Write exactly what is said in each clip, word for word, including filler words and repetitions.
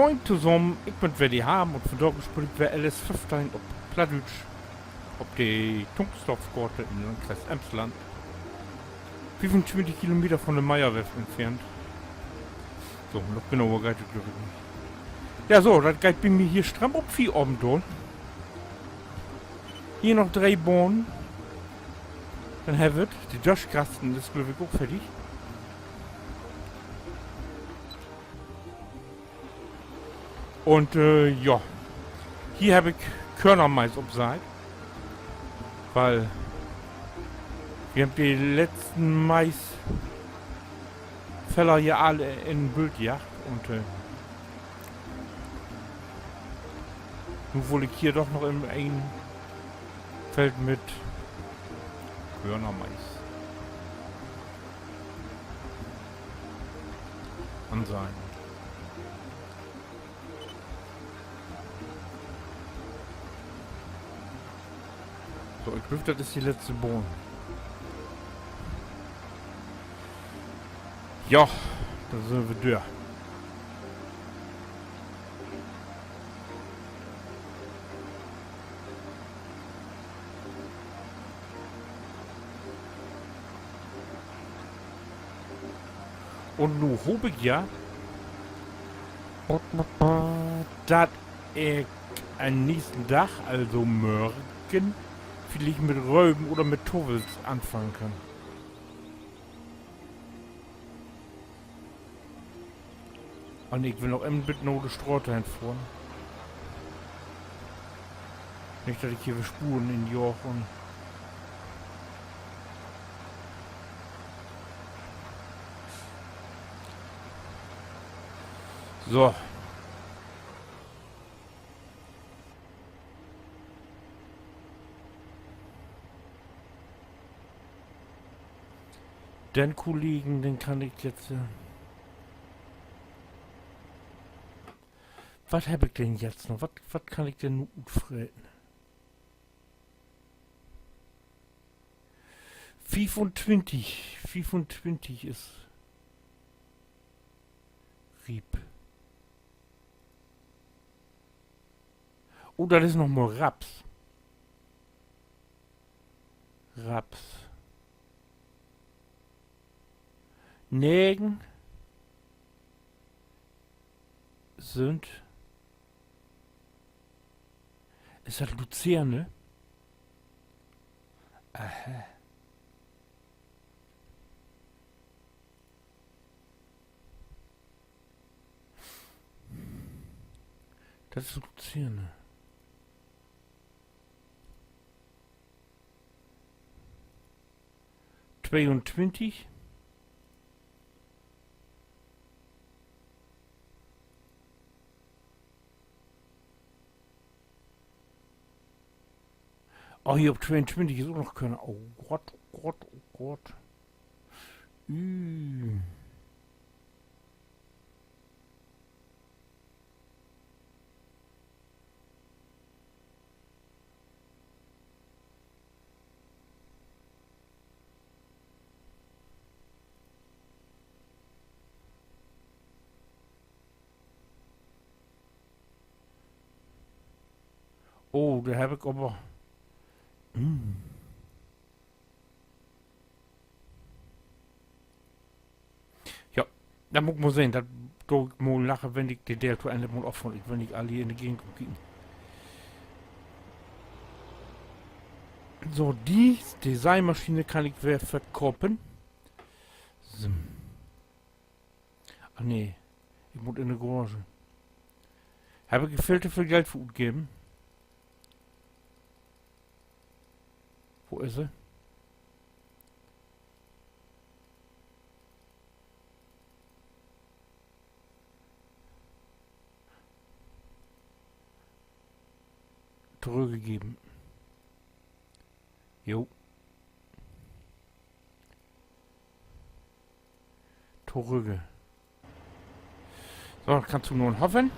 Moin tosamen, ik bün weer de Harm un vandaag speel ik weer L S föffteihn op Plattdüütsch op de Tunxdorfkoort in'n Landkreis Emsland. Fiefuntwintig Kilometer von de Meyer-Werft entfernt. So, noch genauer geiht dat, glööv ik, nich. Ja, so, dat geiht bi mi hier stramm op Fieravend dor. Hier noch dree Bahnen. Denn hebbt wi 't. De Döschkasten is, glööv ik, ok fertig. Un, äh, ja, hier heff ik Körnermais opseiht, wiel wi hebbt de letzten Maisfeller hier all in Bült jagt un, äh, nu wull ik hier doch noch in een Feld mit Körnermais anseihen. So, ik glööv, dat is de letzte Bahn. Ja, dor sünd wi dör. Un nu hoop ik ja, dat ik an'n nächsten Dag, also morgen, villicht mit Röven oder mit Tuffels anfangen kann. Oh nee, ik will noch even bit na de Straat hen fohren. Nich, dat ik hier weer Spuren injaag un so. Den Kollegen, den kann ik jetzt, äh, wat heff ik denn jetzt noch? Wat, wat kann ik denn nu utfreten? Fiefuntwintig, fiefuntwintig is riep. Oh, dat is noch mal Raps. Raps. Negen sünd, is dat Luzerne? Aha. Dat is Luzerne. Tweeuntwintig. Oh, hier op tweeuntwintig is ok noch Körner. Oh Gott, oh Gott, oh Gott. Üh. Oh, dor heff ik aver, mm. Ja, denn mutt ik mal sehn, dat do ik mal naher, wenn ik de Deel to Enn heff, mal opföhren. Ik will nich all hier in de Gegend rümkieken. So, de, de Seimaschien kann ik weer verkopen. So. Ah, nee. Ik mutt in de Garage. Heff ik veel to veel Geld för utgeven? Wo is se? Torüggeven. Jo. Torügge. So, dat kannst du nu haven.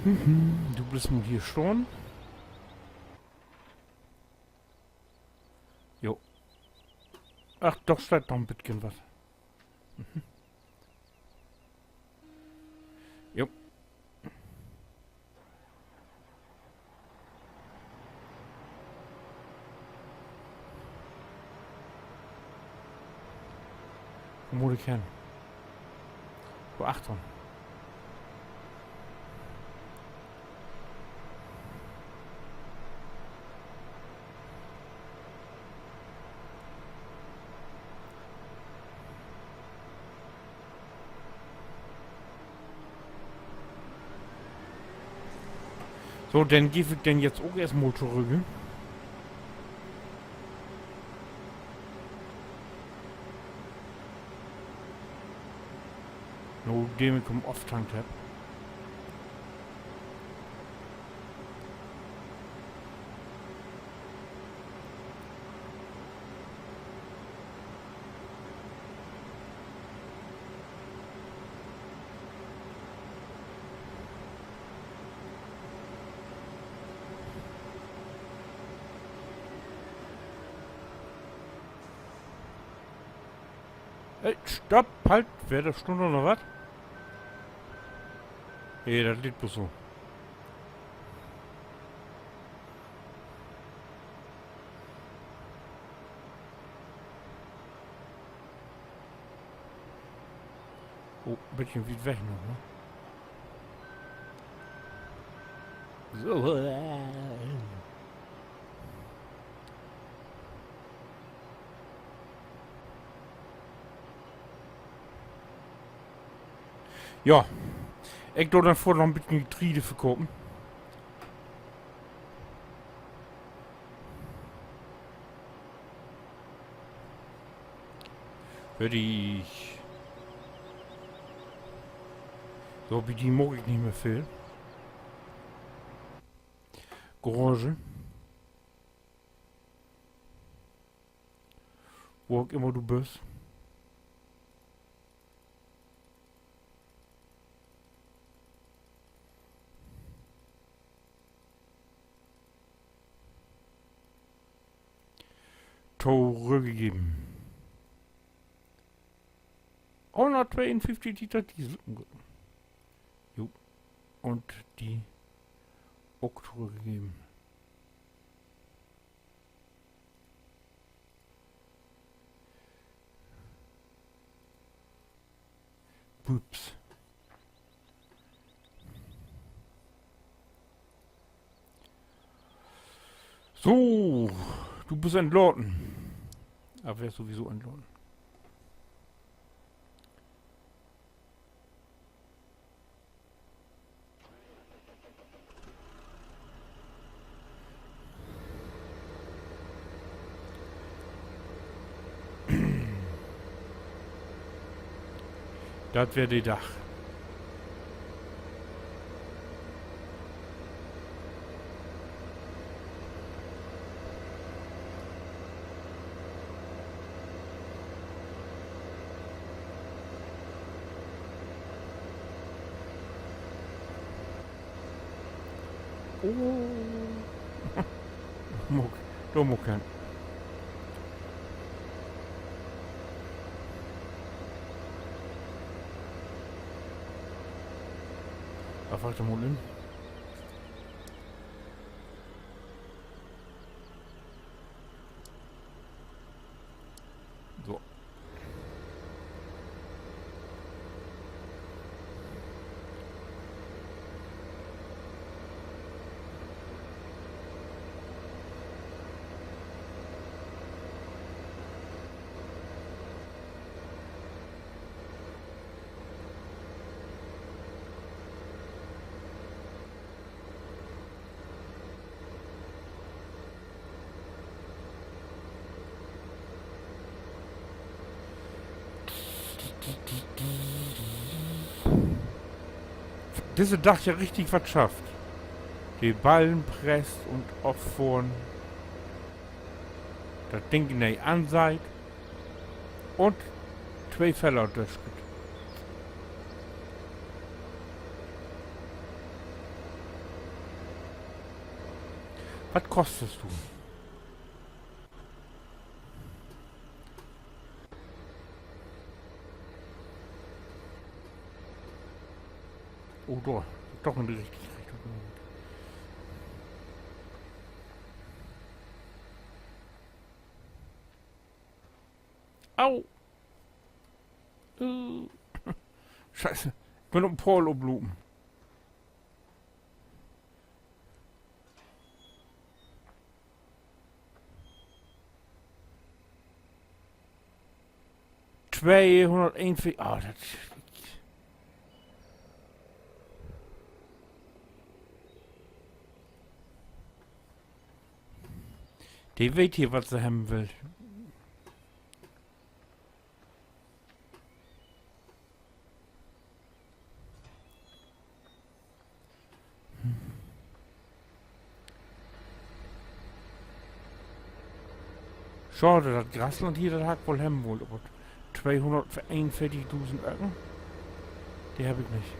Du bliffst mal hier stahn. Jo. Ach, dor steiht noch en beten wat. Jo. Wo mutt ik hen? Wo achtern? So, denn geev ik den jetzt ok eerstmal torügg. Nadem ik hum aftankt hebb. Hey, stopp, halt, weer dor, stunn dor noch wat? Nee, dat leet bloß so. Oh, beten wiet weg noch, ne? So. Ja. Ik do denn foorts noch en beten Getreide verkopen. Fertig. So, bi di maak ik nich mehr veel. Garage. Wo ok immer du büst. Torüggegeben. Hunnerttweeunföfftig Liter Diesel. Jo. Un de ok torüggegeben. Pups. So, du büst entlaten. Aver weer sowieso entlaten. Dat weer de Dag. Oh. Muck, dor muck ik hen. Dor wacht mal in. So. Disse Dag ja richtig wat schafft. De Ballen presst un offohren. Dat Ding nee anseiht. Un twee Feller dörschiet. Wat kostest du? Oh, dor. Doch in de richtige Richtung. Au! Äh. Scheiße. Ik bün op en Paal oplopen. Tweehunnerteenunveertig. Ah, dat, de weet hier, wat se hebben will. Schaad, dat Grasland hier, dat harr ik woll hebben wullt, aver tweehunnerteenunveertigdusend Öcken, de hebb ik nich.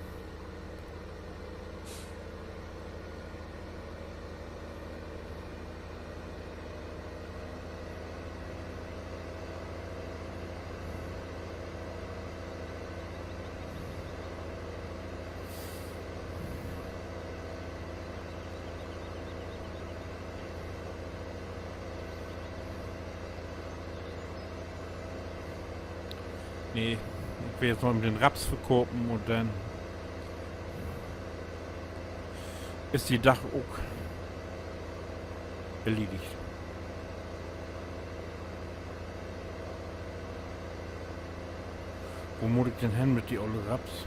Nee, ik will eerst mal den Raps verkopen un denn is de Dag ok erledigt. Wo mutt ik denn hen mit de olle Raps?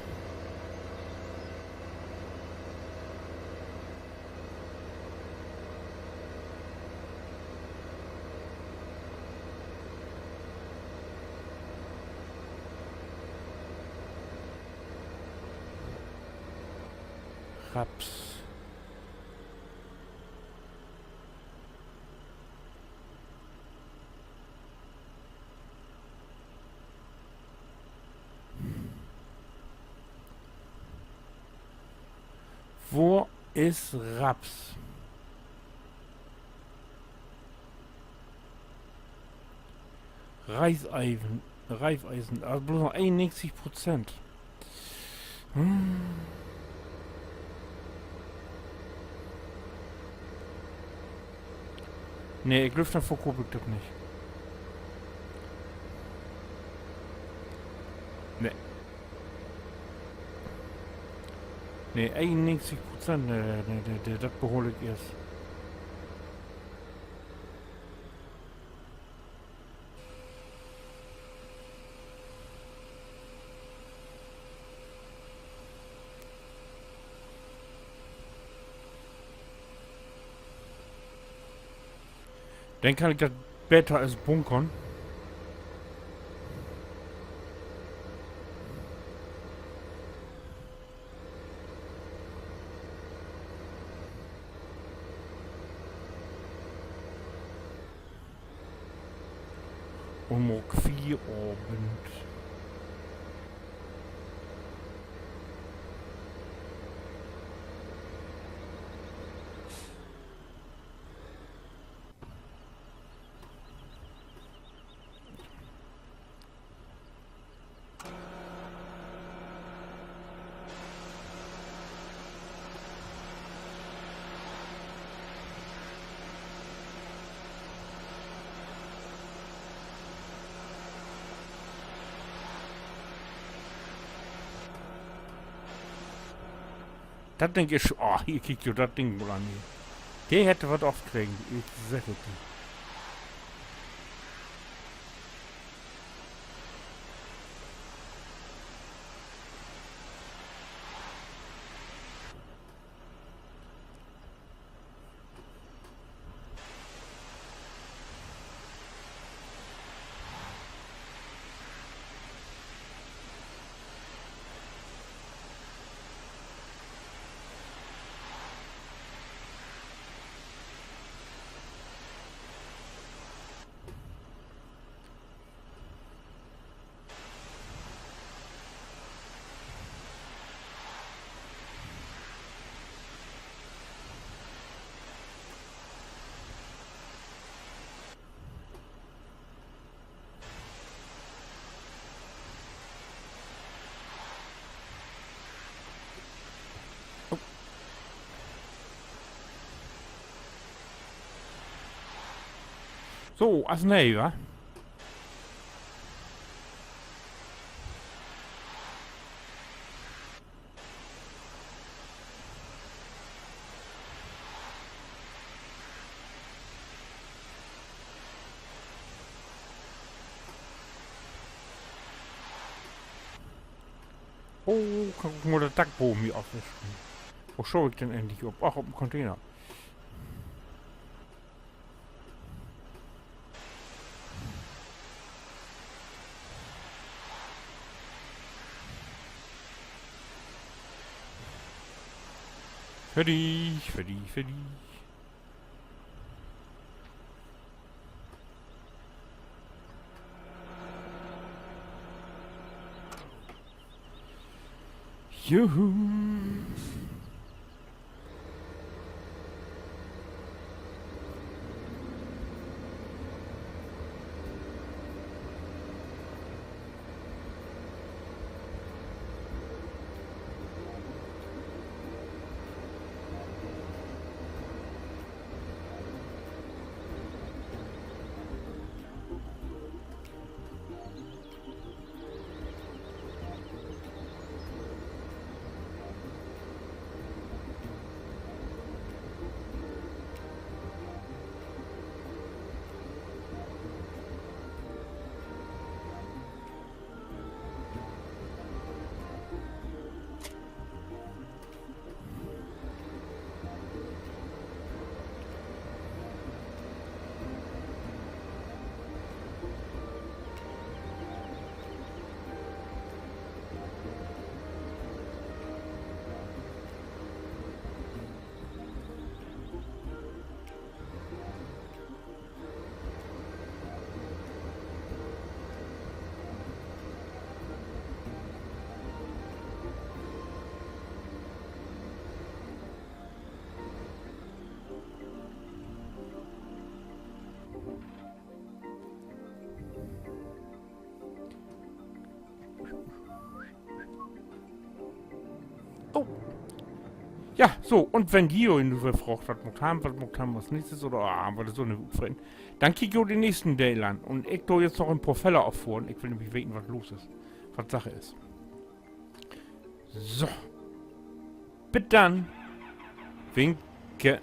Raps. Wo is Raps? Raiffeisen, Raiffeisen, also blots noch eenunnegentig Prozent. Hm. Nee, ik glööv, denn verkoop ik dat nich. Nee. Nee, eenunnegentig Prozent, nee, nee, nee, nee, dat behool ik eerst. Denn kann ik dat beter as bunkern. Un maak Fieravend. Dat Ding is, oh, hier, kiek jo dat Ding mal an, hier. De hett wat afkregen, ik segg et di. So, as nee, wa? Oh, kann ik mal dat Dack boven hier afwischen. Wo schau ik denn endlich op? Ach, op 'n Container. Fertig, fertig, fertig. Juhu. Oh. Ja, so, un wenn ji jo nu weer fraagt, wat maakt wi, wat maakt wi as nächstes oder, ah, wat is so 'ne Utfreten, denn kiekt jo den nächsten Deel an. Un ik do jetzt noch en poor Feller affohren. Ik will nämlich weten, wat los is. Wat Sache is. So. Bit denn. Winke.